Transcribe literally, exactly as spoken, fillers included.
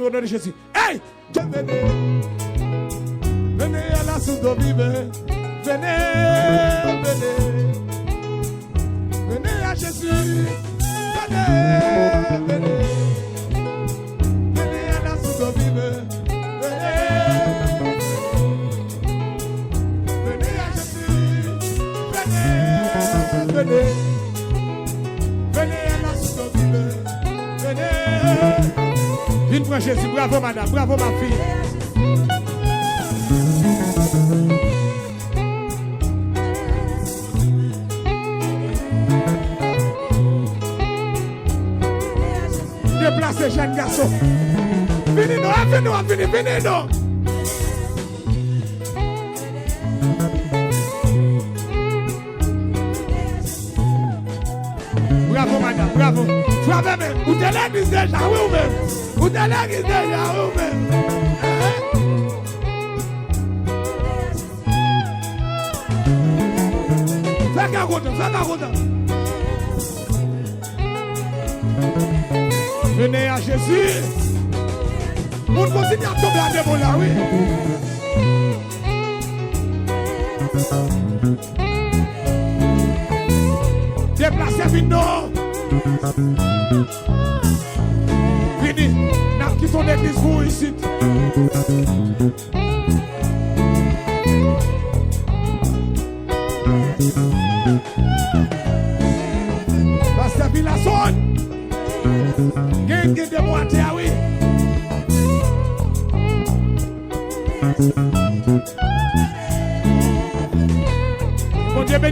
Au nom de Jésus. Hey! Venez, venez à la source d'eau vive. Venez, venez, venez à Jésus. Venez, venez, venez à la source d'eau vive. Venez, venez à Jésus. Venez, venez, venez à la source d'eau vive. Venez. Vin pran Jezi. Bravo, madanm. Bravo, ma fille. Deplase, jèn gason. Vini non, vini non, vini, vini non. Bravo, madanm, bravo. Frape men. Ou te legliz deja, wi, ou menm. Ou te legliz deja, wi, ou menm. Fè kè kontan, fè kè kontan. Venez à Jésus. Moun kontinye ap tonbe a devan la, wi. Deplase vin non. Vini, n ap kite yon legliz pou ou isit. Pastè Pilason. Gen, gen demon atè a, wi.